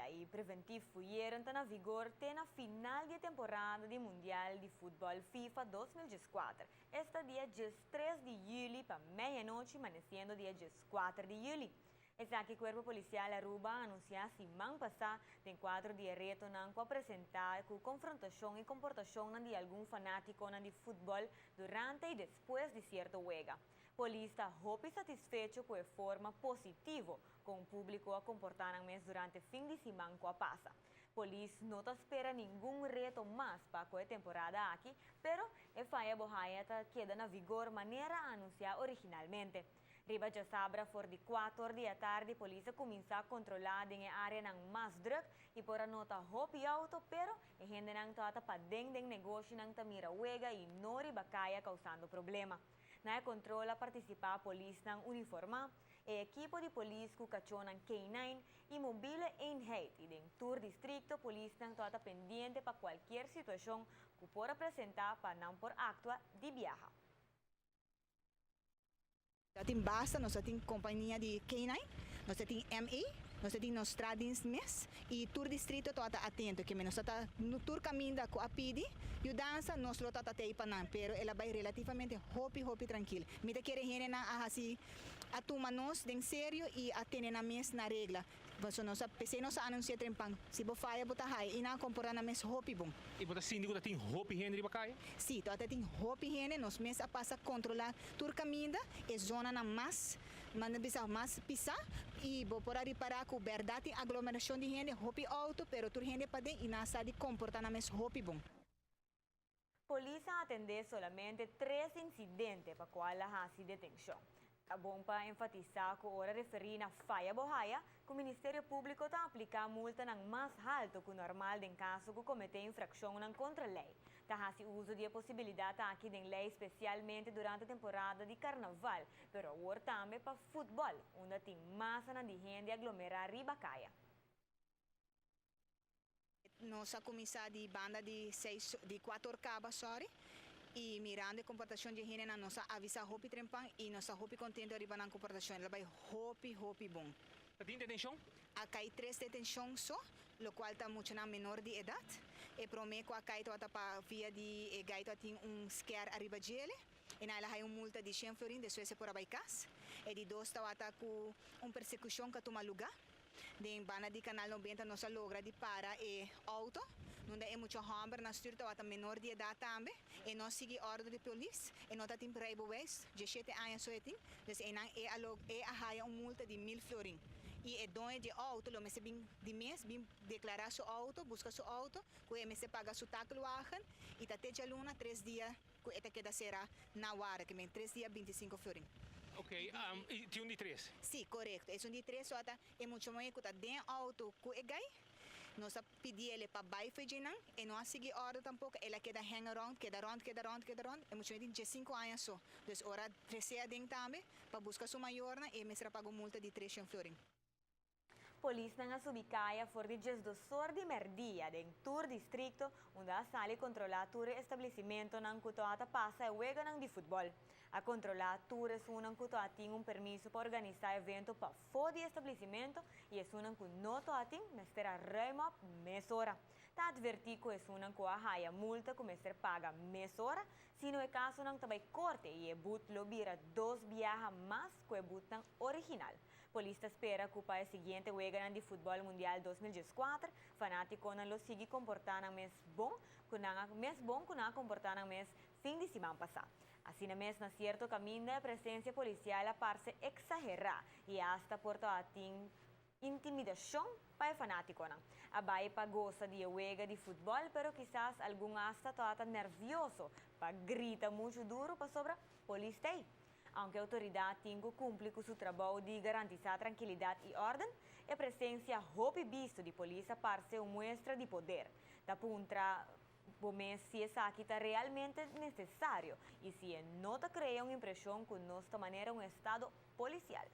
y preventief fouilleren ta na vigor te na final di temporada di Mundial di Futbol FIFA 2014. Esta dia 3 di juli pa meianochi, amaneciendo dia 4 di juli. Esaki Cuerpo Policial Aruba a anuncia siman pasa den cuadro di retonan cu a presenta cu confrontacion y comportacion di algun fanatico di futbol durante y despues di cierto wega. Polis ta hopi satisfecho cu e forma positivo con publico a comporta nan mes durante fin di siman cu a pasa. Polis no ta spera ningun reto mas pa e temporada aki, pero e faya bo haya ta keda na vigor manera anuncia originalmente. Riba diasabra for di 4 di atardi, polis a cuminsa controla den area nan mas druk y por a nota hopi auto, pero e hendenan ta paden den negoshinan ta mira wega y no riba caya causando problema. Na control a participa polisnan uniforma, e ekipo di polis cu cachonan K9 y mobile eenheid y den tur districto polisnan ta pendiente pa cualkier situacion cu por presenta pa nan por actua di biaha. Tin basta, nos tin compania di K9, nos tin MA, nos tin nos straatdienst mes y tur distrito ta atento, cu nos ta no tur caminda cu a pidi, yudansa nos lo ta tey pa nan, pero el a bay relativamente hopi hopi trankil. Mi ta kere hendenan a hasi a tuma nos den serio y a tene nan mes na regla. Paso nos p'esey nos a anuncia trempan, si bo faya bo ta haya y nan a comporta nan mes hopi bon. Y bo ta sinti cu tin hopi hende riba caya? Si, tawata tin hopi hende, nos mes a pasa controla tur caminda, e zonanan mas, manda bisa mas pisa, y bo por a ripara cu berdad tin aglomeracion di hende, hopi auto, pero tur hende paden y nan sa di comporta nan mes hopi bon. Polis a atende solamente tres incidente pa cual a hasi detencion. Ta bon pa enfatisa cu ora referi na faya bo haya, cu Ministerio Publico ta aplica multanan mas halto cu normal den caso cu comete infraccionnan contra ley. Ta hasi uso di e posibilidad aki den ley specialmente durante temporada di carnaval, pero awor tambe pa futbol, unda tin masanan di hende aglomera riba caya. Nos a cuminsa di banda di 6 di 4 caba, sorry. Y mirando e comportacion di hendenan, nos a avisa hopi trempan y nos ta hopi contento riba nan comportacion. El a bay hopi hopi bon. Tin detencion? A cay tres detencion so, lo cual ta muchanan menor di edad. E prome cu a cay ta pa via di e guy tin un sker ariba djele. Y el a haya un multa di 100 florin, despues e por a bay cas. E di dos tawata cu un persecucion cu a tuma luga. Den banda di Canal 90 nos a logra di para e auto, unda e mucha homber na stuur tawata menor di edad tambe, e no a sigui orde di polis, e no tatin rijbewijs, 17 aña so e tin, dus e nan e a log e a haya un multa di 1000 florin. Y e doño di auto lo mester bin di mes bin declara su auto, busca su auto, cu e mester paga su takelwagen, y ta te djaluna 3 dia cu e ta keda sera na warda, kiermen 3 dia 25 florin. Ok, y tin un di tres. Si, corecto. E un di tres ata e mucha muhe cu ta den auto cu e guy. Nos a pidiele pa bay for di einan, e no a sigui orde tampoco, el a keda hang around, keda rond, keda rond, keda rond. E mucha muhe tin 5 aña so. Dus ora trece aden tambe, pa busca su mayornan, e mester a paga multa di 300 florin. Polisnan a subi caya for di 12 or di merdia den tur districto, unda a sali controla tur establecimentonan cu ta pasa e weganan di futbol. A controla tur esunnan cu tin un permiso pa organisa evento pafo di establecimento y esunnan cu no tin, mester a ruim op mesora. Ta adverti cu esunnan cu a haya multa cu mester paga mesora, sino e casonan ta bay corte y e boet lo bira dos biaha mas cu e boetnan original. Polis ta spera cu pa e siguiente wega di futbol mundial 2014, fanaticonan lo sigui comporta nan mes bon, cu nan mes bon cu nan a comporta nan mes fin di siman pasa. Asina mes, na cierto caminda, e presencia policial a parce exagera y hasta por tin intimidacion pa e fanaticonan. A bay pa gosa di wega di futbol, pero kisas algun hasta ta nervioso pa grita mucho duro pasobra polis tey. Aunke autoridad tin cu cumpli cu su trabou di garantisa trankilidad y orden, e presencia hopi bisto di polis a parce un muestra di poder. Ta puntra bo mes si esaki ta realmente necesario y si no ta crea un impresion cu nos ta manera un estado policial.